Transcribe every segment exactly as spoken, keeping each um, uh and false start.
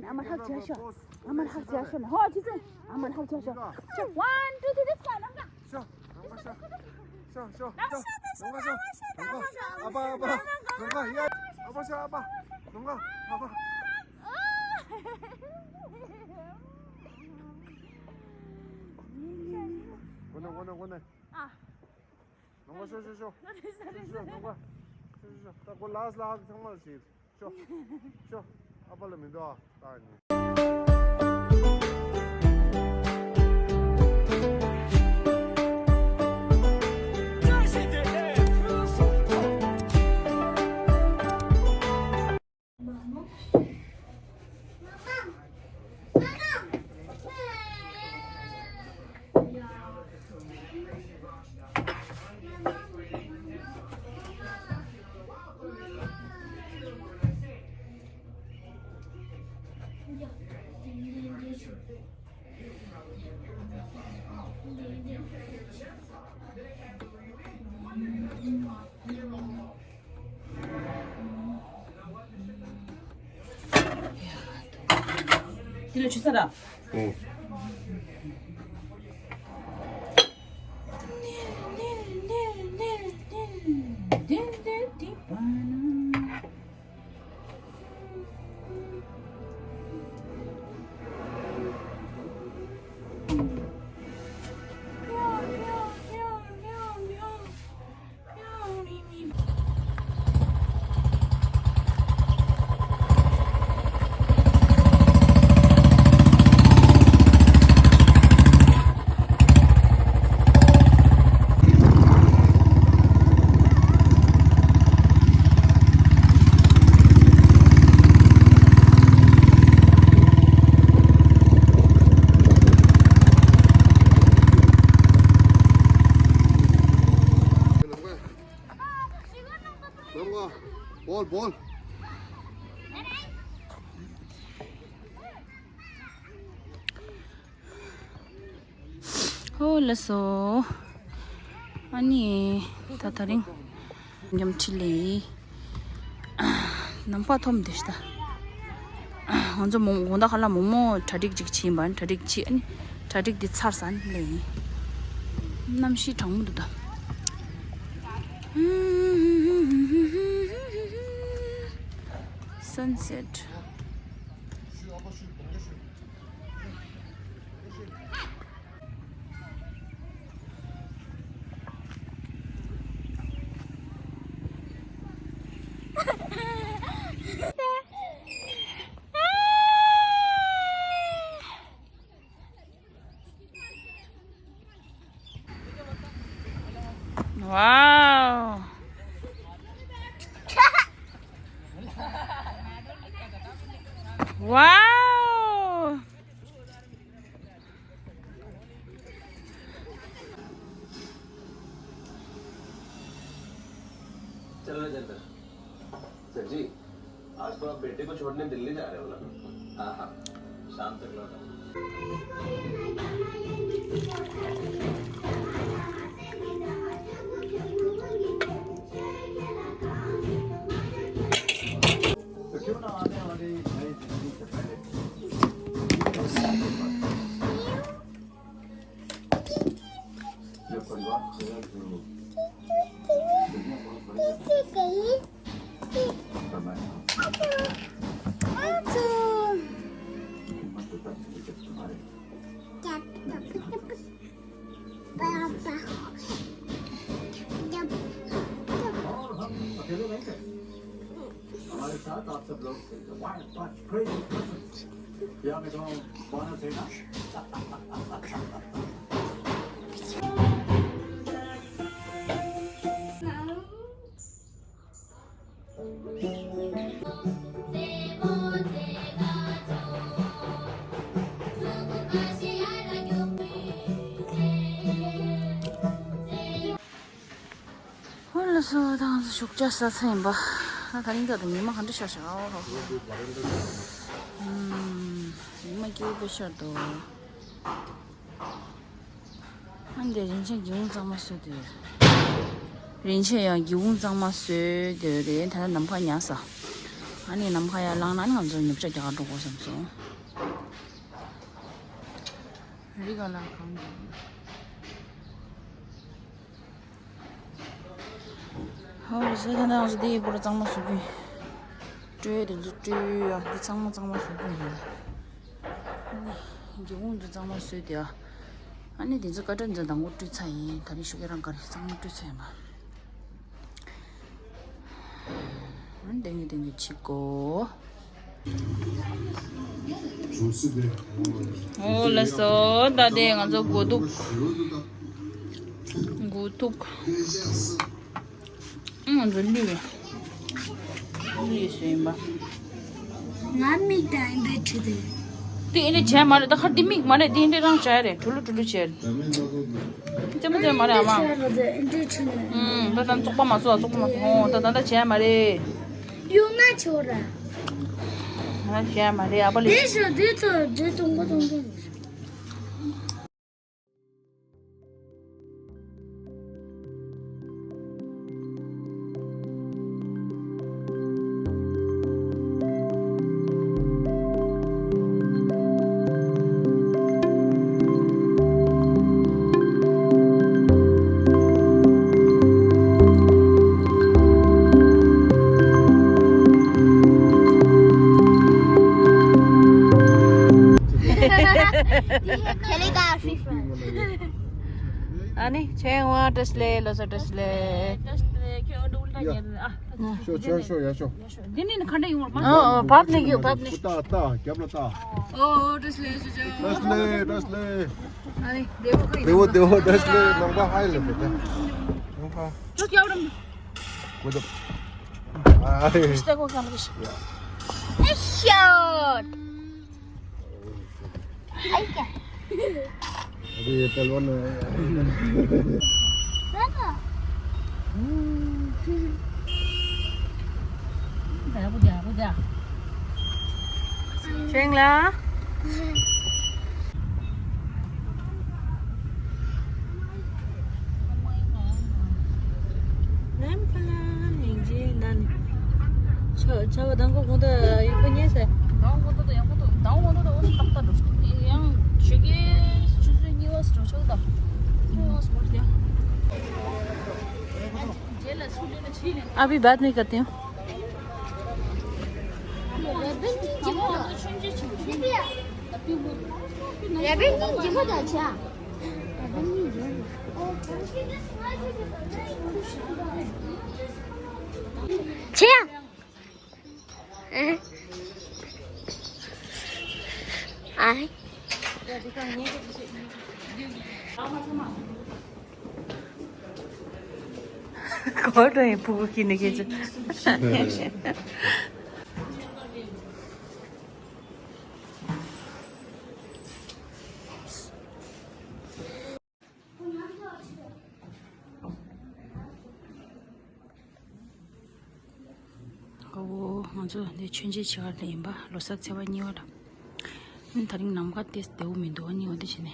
ཨ་མ་ལྷག་བྱས་ཤོག་ཨ་མ་ལྷག་བྱས་ཤོག་ཧོ། ཁྱི་ཚོ། ཨ་མ་ལྷག་བྱས་ཤོག་ཤོག One, two, three, let's go. ནམ་མཁའ། ཤོག་ནམ་མཁའ་ཤོག་ཤོག་ཤོག་ཤོག་ཤོག་ནམ་མཁའ། ཨ་ཕ། ཨ་ཕ། ནམ་མཁའ། ཡ། ཨ་ཕ་ཤོག་ཨ་ཕ། ནམ་མཁའ། ཨ་ཕ། གོ་ནས་གོ་ནས་གོ་ནས། ཨ། ནང་པ་ཤོག་ཤོག་ཤོག་ཤོག་ཤོག་ཤོག་ནང་པ། ཤོག་ཤོག་ཤོག་ད་ཁོ་ལགས་ལགས་ཚང་མ་ཞིག་ཤོག་ཤོག་ཨ་ཕ་ལ་མི་འདུག་ཨ། ད་ནི། འདི་ལ་ཆུ་ས་ར། ཨོ། བོལ་བོལ། ཧོ་ལགས་སོ། ཨ་ནི་ད་དེ་རིང་མཉམ་ཁྲིད་ལས་ནམ་མཁའ་ཐོམ་དེ་ཤ་ད། ང་ཚོ་མོ་དགོང་དག་ཁ་ལ་མོག་མོག་གྲ་སྒྲིག་ཅིག་བྱིན་པ། གྲ་སྒྲིག་བྱེད། ཨ་ནི་གྲ་སྒྲིག་འདི་ཚར་ས་ནི་ལས་ཡིན། གནམ་གཤིས་གྲང་མོ་འདུག་ད། Sunset. Wow. Wow. चलो रे चंदर। सर जी, आज तो आप बेटे को छोड़ने दिल्ली जा रहे हो ना? हाँ, हाँ, शाम तक लौट आऊंगा। तो क्यों ना आने वाली नई जिंदगी से पहले ये परिवार तेरा जो दुनिया बहुत बड़ी है। पर मैं हिम्मत देता हूँ कि तुम्हारे और हम अकेले नहीं थे। हमारे साथ आप सब लोग थे। The wild bunch, crazy cousins। या मैं कहूँ, कौन थे ना? ཧོ་ལགས་སོ། ད་ང་ཚོ་བཞུགས་ཇ་ཟ་ཚར་ཡིན་པ། ད་ད་རིང་ད་དུང་ཉི་མ་ག་འདྲ་ཤར་ཤག་ཨོ་ཧོ་ཧོ། ཉི་མ་སྐྱིད་པོ་ཤར་འདུག་ཨ་འདི་རིན་ཆེན་སྒེའུ་ཁུང་གཙང་མ་བཟོས་འདུག་རིན་ཆེན་ཡང་སྒེའུ་ཁུང་གཙང་མ་བཟོས་འདུག་རེད། ད་ནམ་མཁའ་ཉལ་ས། ཨ་ནི་ནམ་མཁའ་ཡར་ལངས་ན་ནི་ང་ཚོ་ཉོ་ཆ་རྒྱག་ག་འགྲོ་དགོས་བསམ་སོང་། རི་ག་ལ་གང་འདུག་ཧོ་ཟེར་ད་ང་ཚོ་དེའི་པོ་ར་གཙང་མ་བཟོ་གི། སྤྲོས་དེ་ཚོ་སྤྲོས་ཡ་འདི་ཚང་མ་གཙང་མ་བཟོ་གི་ཡིན། ཨ་ནི་སྒེའུ་ཁུང་འདི་ཚང་མ་བཟོས་ཏེ་ཨ། ཨ་ནི་དེ་ཚོ་ཀ་ཊན་ཚོ་དང་པོ་སྤྲོས་ཚར་ཡིན། ད་རིང་ཞོགས་ཀས་རང་ག་རེ་གཙང་མ་སྤྲོས་ཚར་ཡིན་པ། ཨ་ནི་དེང་གི་དེང་གི་ཕྱི་གོ། ཨོ་ལགས་སོ། ད་དེ་ང་ཚོ་སྒོ་ཐུག་སྒོ་ཐུག་ང་ཚོ་ལུས་ལུས་བཟོས་ཡིན་པ། ང་མིག་དང་འདི་བྲིས་ཏེ། དེ་ཨེ་འདྲ་བྱས་མ་རེད། ད་ཁར་དེ་མིག་མ་རེད། དེ་ཨེ་འདྲ་རང་བྱས་རེད། གྲུ་ལུ་གྲུ་ལུ་བྱས་རེད། རྩེད་མོ་རྩེ་མ་རེད་ཨ་མ། ཨུམ། ད་ད་བཙོག་པ་མ་བཟོ། བཙོག་པ་མ་བཟོ། ད་ད་ད་བྱས་མ་རེད། ཡོང་ན་ཆོག་ར། ང་བྱས་མ་རེད་ཨ་པ་ལི། དེ་ཤོ་དེ་ཚོ་དེ་གཏོང་གོ་གཏོང་གོ། ཨ་ནི་ཆེན་བ་བཀྲ་ཤིས་བདེ་ལེགས། ལོ་གསར་བཀྲ་ཤིས་བདེ་ལེགས། ཤོ་ཤོ་ཤོ་ཡ་ཤོ། འདི་ནི་ཁ་འདྲ་ཡོང་བར་མ། ཨོ་ཨོ་བབ་ནས་ཡོད་བབ་ནས། ཏ་ཏ་རྒྱབ་ལ་ཏ། ཨོ་བཀྲ་ཤིས་བདེ་ལེགས། བཀྲ་ཤིས་བདེ་ལེགས། བཀྲ་ཤིས་བདེ་ལེགས། ཨ་ནི་བདེ་བོ་ཁ་ཡིན། བདེ་བོ་བདེ་བོ་བཀྲ་ཤིས་བདེ་ལེགས། ནང་པ་ཧ་ཡི་ལ་བདེ་བདེ། ནང་པ། ཅོ་སྐྱབས་རམ། གོ་ད། ཨ་ཧེ། ཤི་ཏ་གོ་ཀ་མ་ཤི། ཡ། ཨེ་ཤོ། ཨ་ཡ། ཨ་རེ་ཏལ་ཝན་ན། ད་བུ་ད་བུ་ད། ཆེན་ལ། ནམ་ཁ་ལ་ཉིན་རྗེས་ནན། ཆ་ཆ་བ་དང་གོ་གོང་ད་ཡག་པོ་ཉེ་སེ། དང་གོང་ད་ཡག་པོ་ད་དང་གོང་ད་འོ་ན་ཏག་ཏག་འགྲོ། ཡང་ཞོགས་ཀས་ཆུ་ཚོད་གཉིས་པ་སུ་འགྲོ་ཆོག་ད། གཉིས་པ་སུ་འགྲོ་ཡ། अभी बाद में करती हूँ। छया। ཨ། གོ་དྲ་ཡི་ཕུ་གུ་ཁྱི་ནི་ཁྱི་ཆུ། ཨོ། ང་ཚོ་འདི་མཆོད་མཇལ་བྱེད་གར་སླེབས་ཡིན་པ། ལོ་གསར་ཚེས་པ་གཉིས་པ་ལ། ཨ་ནི་ད་རིང་ནམ་མཁའ་དེ་བདེ་པོ་མི་འདུག་ཨ་ནི་འོ་དེ་བྱས་ནས།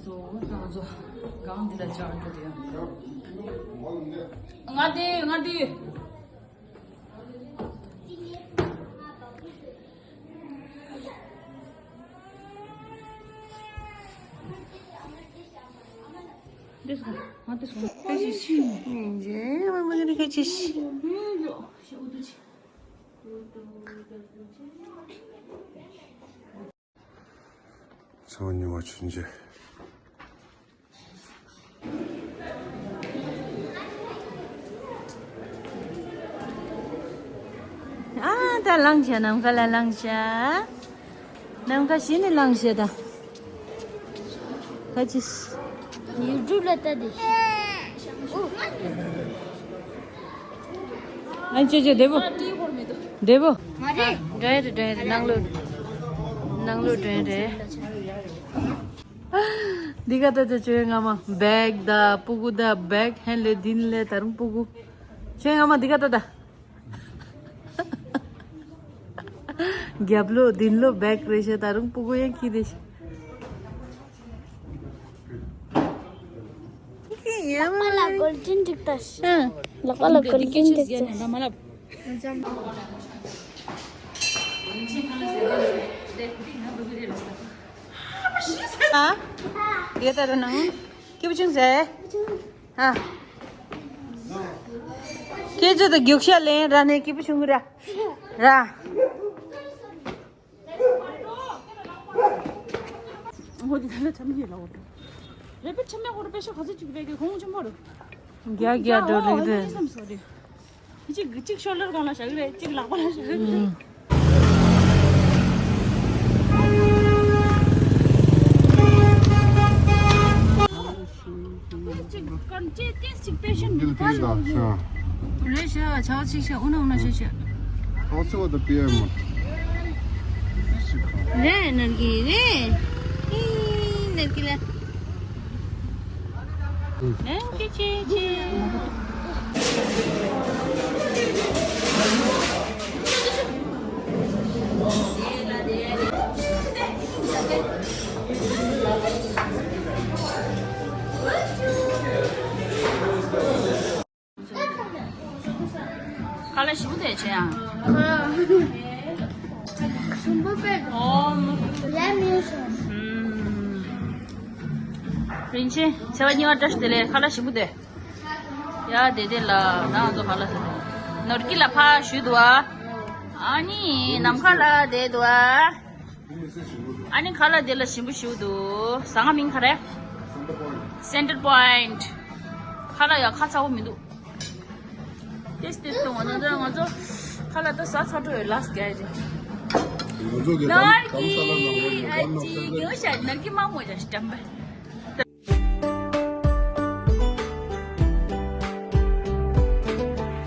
སོ། ང་ཚོ་སྒང་འདི་ལ་བཅར་འགྲོ་དེ་ཡང་། ང་དེ་ང་དེ། འདི་སོང་། ང་འདི་སོང་། ཁ་ཅིག་ཤི། ཉིན་རྗེས་མ་མ་ནི་ཁ་ཅིག་ཤི། ཚོ་ཉི་མ་ཆུང་ཆེ། ཨ་ ད་ལངས་བྱ། ནམ་མཁའ་ལ་ལངས་བྱ། ནམ་མཁའ་གཞི་ནས་ལངས་བྱ་ད། ཁ་ཅིག་ཡུ་ཊུབ་ལ་ལྟ་དེ། ཨ་ཅོ་ཅོ་བདེ་པོ། བདེ་པོ། མ་རེད། འགྲོ་ཡ་རེད། འགྲོ་ཡ་རེད། ནང་ལོགས། ནང་ལོགས་འགྲོ་ཡ་རེད། འདི་ག་ད་ད་ཅོ་ཡ་ང་མ་བེག་ད་སྤུ་གུ་ད་བེག་ཧན་ལེ་དིན་ལེ་ད་རུང་སྤུ་གུ། ཅོ་ཡ་ང་མ་འདི་ག་ད་ད། རྒྱབ་ལོགས་མདུན་ལོགས་བེག་རེད་ཤག་ད་རུང་སྤུ་གུ་ཡང་ཁྱི་རེད་ཤག་ལག་པ་ལ་གོལ་ཌན་ཅིག་ལྟ་ཤག་ལག་པ་ལ་གོལ་ཌན་ཅིག་ལྟ་ཤག་ཨ། ཡོད་ད་ར་ནང་། སྐྱིད་པོ་བྱུང་ཟེར། ཨ། ཁྱེད་ཚོ་ད་རྒྱུགས་ཤ་ལེན་ར་ནས་སྐྱིད་པོ་བྱུང་གི་ར། ར། འོ་དེ་ད་ལ་ཆམ་གྱི་ལ་འོ་དེ། རེ་པེ་ཆམ་མེ་ཁོ་ར་པེ་ཤ་ག་ཚོད་ཅིག་རེ་གི་གོང་ཆེན་པོ་རེད། རྒྱ་རྒྱ་འགྲོ་ལེགས་རེད། ཨོ་ཨོ་ཨོ་ཨོ། གཅིག་གཅིག་ཤོ་ལར་སྒང་ལ་བཞག་གི་རེད། གཅིག་ལག་པ་ལ་བཞག་གི་རེད། ཨུམ། གཅིག་གང་ཅི་ཏིས་གཅིག་པེ་ཤན་མི་ཕར་ལ་ཤོག་རེད་ཤག་ཆའོ་ཅིག་ཤག་ཨུ་ན་ཨུ་ན་ཤག་ཤག་ཨོ་ཚོ་བ་ད་པི་ཨེ་མོ། རེད་ནར་གི་རེད། ཨི་ནར་གི་ལ། ཁ་ལག་ཞིམ་པོ་དེ་བྱས་ཨང་། ཞིམ་པོ་དཔེ། ཨོ། ལེམ་ཡོད་སོང་། ཨུམ། རིན་ཆེན་ཚེ་བ་གཉིས་པ་བཀྲ་ཤིས་བདེ་ལེགས། ཁ་ལག་ཞིམ་པོ་དེ། ཡ་དེ་དེ་ལ་ང་ཚོ་ཁ་ལག་ཟ་དེ། ནོར་གྱི་ལ་ཕ་ཞུས་འདུག་ཨ། ཨ་ནི་ནམ་མཁའ་ལ་བསྡད་འདུག་ཨ། ཨ་ནི་ཁ་ལག་དེ་ལ་ཞིམ་པོ་ཞིག་འདུག་ཟ་ང་མིང་ག་རེ། Center Point། ཁ་ལག་ཡ་ཁ་ཚ་བོ་མི་འདུག་ཏེས་ཏེས་གཏོང་བ་ན་ད་ང་ཚོ་ཁ་ལག་ད་ཟ་ཚར་འགྲོ་ཡོད་ལགས་སྐྱ་རེད། ང་ཚོ་གི་དམ་དམ་ས་ལ་ནང་ལོགས་ནས་ཨ་ཙི་ཉོ་ཤ་ནར་གྱི་མ་མོ་ཡ་ཞིག་འགྲམ་པ།